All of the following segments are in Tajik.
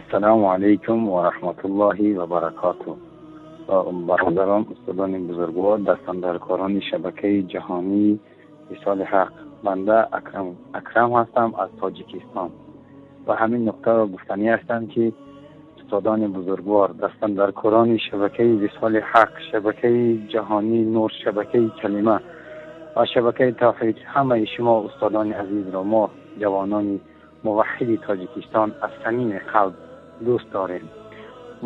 Ассалому алайкум ва раҳматуллоҳи ва баракотуҳ. Бародарон, устодони бузургвор, дастандаркорони шабакаи ҷаҳонии Висоли Ҳақ, банда Акрам ҳастам аз Тоҷикистон ва ҳамин нуқтаро гуфтанӣ ҳастам, ки устодони бузургвор, дастандаркорони шабакаи Висоли Ҳақ, шабакаи ҷаҳонии Нур, шабакаи Калима ва шабакаи Тавҳид, ҳамаи шумо устодони азизро мо ҷавонони муваҳҳиди Тоҷикистон аз самими қалб дӯст дорем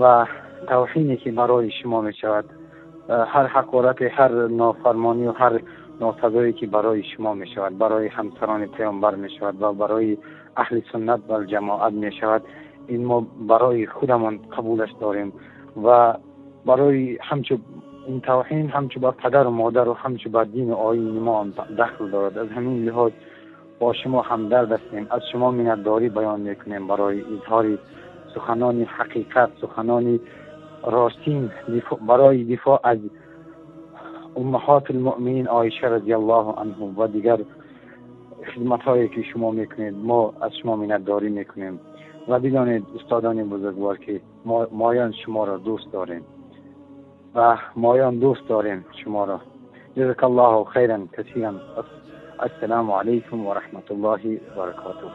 ва тавҳине ки барои шумо мешавад, ҳар ҳақорате, ҳар нофармонӣ ва ҳар носазое ки барои шумо мешавад, барои ҳамсарони паёмбар мешавад ва барои аҳли суннат вал ҷамоат мешавад, ин мо барои худамон қабулаш дорем ва барои ҳамчун ин тавҳин ҳамчун ба падару модару ҳамчун ба дину оини мо дахл дорад. Аз ҳамин лиҳоз бо шумо ҳамдард ҳастем, аз шумо миннатдорӣ баён мекунем барои изҳори суханони ҳақиқат, суханони ростин барои дифоъ аз уммаҳотулмуъминин Оиша разияллоҳу анҳу ва дигар хидматҳое ки шумо мекунед, мо аз шумо миннатдорӣ мекунем ва бидонед, устодони бузургвор, ки моён шуморо дӯст дорем ва моён дӯст дорем шуморо. Ҷазакаллоҳу хайран касиран. Ассалому алайкум ва раҳматуллоҳи ва баракотуҳ.